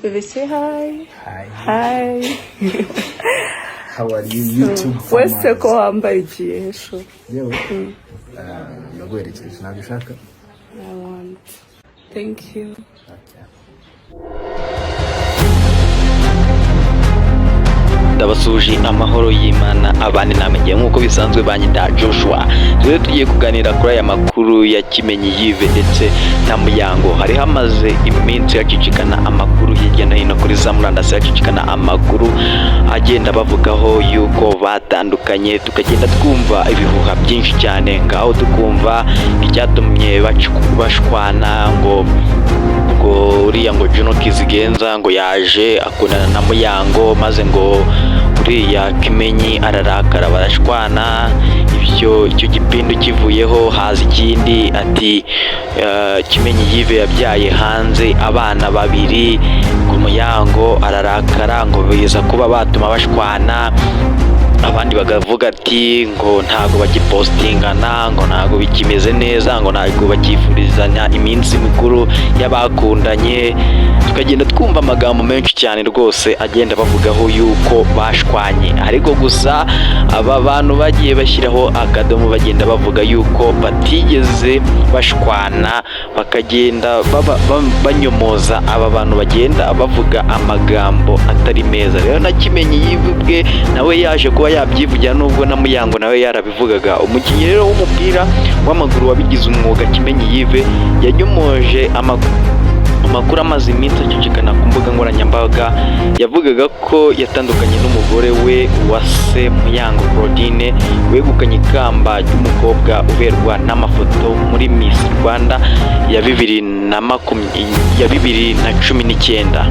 Baby, say hi. Hi. Hi. How are you, YouTube Wese farmers? ko wambaye igihe sho. Yewe, ndaguherekeje, ntabwo ushaka? I want. Thank you. Okay. Ndabasuhuje, amahoro y'Imana abane namwe nk'uko bisanzwe. Banyita Joshua. Rero tugiye kuganira kuri aya makuru ya Kimenyi Yves ndetse na Muyango. Hari hamaze iminsi hacicikana amakuru hirya no hino kuri za murandasi, hacicikana amakuru agenda bavugaho yuko batandukanye, tukagenda twumva ibihuha byinshi cyane. Ngaho tukumva icyatumye bashwana, ngo uriya ngo Juno Kizigenza ngo yaje akundana na Muyango, maze ngo uriya Kimenyi ararakara barashwana. Ibyo icyo gipindu kivuyeho haza ikindi, ati Kimenyi Yves yabyaye hanze abana babiri, ngo Muyango ararakara, ngo biza kuba batuma bashwana. Abandi bakavuga ati ngo ntabwo bagipostingana, ngo ntabwo bikimeze neza, ngo ntabwo bakifurizanya iminsi mikuru y'abakundanye. Tukagenda twumva amagambo menshi cyane rwose agenda bavugaho yuko bashwanye, ariko gusa aba bantu bagiye bashyiraho akadomo, bagenda bavuga yuko batigeze bashwana, bakagenda banyomoza aba bantu bagenda bavuga amagambo atari meza. Rero na Kimenyi Yves ubwe nawe yaje kuba yabyivugira, nubwo na Muyango nawe yarabivugaga. Umukinnyi rero w'umupira w'amaguru wabigize umwuga, Kimenyi Yves, yanyomoje amakuru amaze iminsi acicikana ku mbuga nkoranyambaga yavugaga ko yatandukanye n'umugore we Uwase Muyango Claudine, wegukanye ikamba ry'umukobwa uberwa n'amafoto muri Miss Rwanda ya 2019.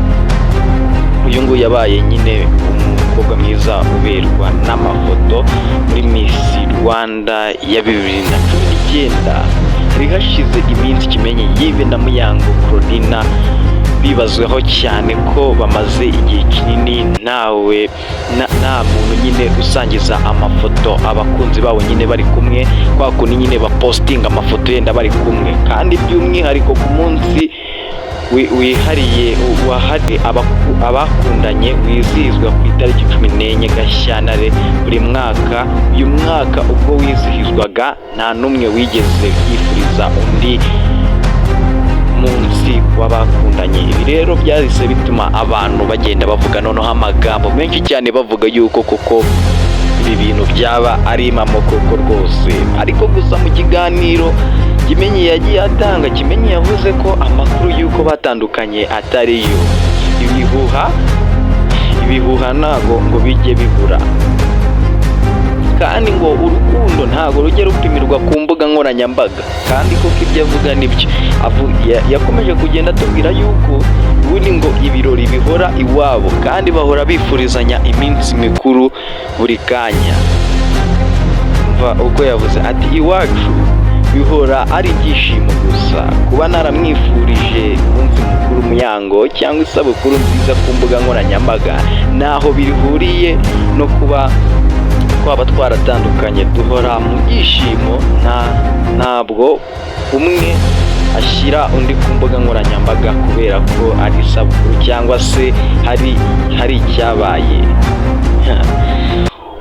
Uyu nguyu yabaye nyine umukobwa mwiza uberwa n'amafoto muri Miss Rwanda ya 2019. Hari hashize iminsi Kimenyi Yves na Muyango Claudina bibazwaho cyane ko bamaze igihe kinini ntawe nta muntu nyine usangiza amafoto abakunzi babo nyine bari kumwe, kwa kundi nyine bapostinga amafoto yenda bari kumwe, kandi by'umwihariko ku munsi wihariye wahariwe abakundanye wizihizwa ku itariki 14 Gashyantare buri mwaka. Uyu mwaka ubwo wizihizwaga, nta n'umwe wigeze yifuriza undi munsi w'abakundanye. Ibi rero byahise bituma abantu bagenda bavuga noneho amagambo menshi cyane, bavuga yuko koko ibi bintu byaba ari impamo koko rwose. Ariko gusa mu kiganiro Kimenyi yagiye atanga, Kimenyi yavuze ko amakuru y'uko batandukanye atari yo. Ibihuha ntago ngo bijye bibura, kandi ngo urukundo ntago rujya rupimirwa ku mbuga nkoranyambaga. Kandi koko ibyo avuga nibyo. Yakomeje kugenda atubwira yuko ubundi ngo ibirori bihora iwabo, kandi bahora bifurizanya iminsi mikuru buri kanya. Umva uko yavuze, ati: "Iwacu bihora ari ibyishimo gusa. Kuba naramwifurije umunsi mukuru Muyango cyangwa isabukuru nziza ku mbuga nkoranyambaga ntaho bihuriye no kuba twaba twaratandukanye. Duhora mu byishimo, ntabwo umwe ashyira undi ku mbuga nkoranyambaga kubera ko ari isabukuru cyangwa se hari icyabaye."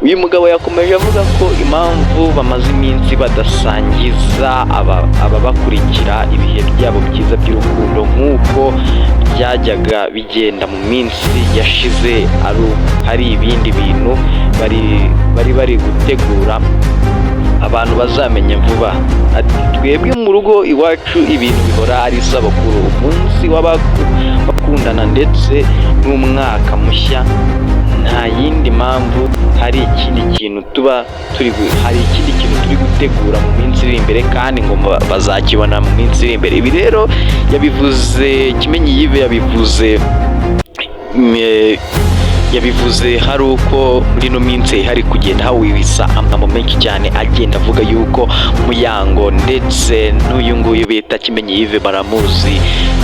Uyu mugabo yakomeje avuga ko impamvu bamaze iminsi badasangiza ababakurikira ibihe byabo byiza by'urukundo nk'uko byajyaga bigenda mu minsi yashize, hari ibindi bintu bari gutegura abantu bazamenya vuba. Ati: "Twebwe mu rugo iwacu ibintu bihora ari isabukuru, umunsi w'abakundana ndetse n'umwaka mushya. Nta yindi mpamvu, hari ikindi kintu turi gutegura mu minsi iri imbere, kandi ngo bazakibona mu minsi iri imbere." Ibi rero yabivuze, Kimenyi Yves yabivuze hari uko muri ino minsi hari kugenda hawibisa amagambo menshi cyane agenda avuga yuko Muyango ndetse n'uyu nguyu bita Kimenyi Yves, baramuzi,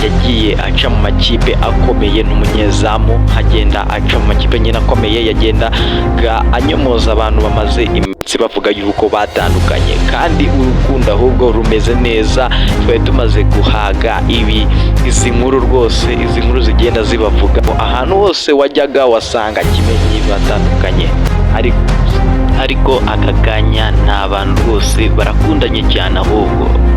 yagiye aca mu makipe akomeye, n'umunyezamu, agenda aca mu makipe nyine akomeye, yagendaga anyomoza abantu bamaze iminsi. iminsi bavuga yuko batandukanye, kandi urukundo ahubwo rumeze neza. Twari tumaze guhaga ibi, izi nkuru rwose, izi nkuru zigenda zibavuga ahantu hose wajyaga wasanga Kimenyi batandukanye, ariko aka kanya ni abantu rwose barakundanye cyane.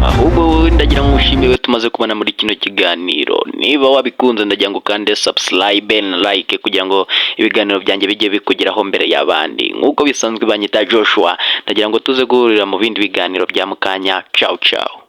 Ahubwo wowe ndagira ngo ushimire tumaze kubona muri kino kiganiro. Niba wabikunze, ndagira ngo ukande subscribe na like kugira ngo ibiganiro byanjye bijye bikugeraho mbere y'abandi. Nk'uko bisanzwe, banyita Joshua. Ndagira ngo tuze guhurira mu bindi biganiro bya mukanya. Ciao ciao.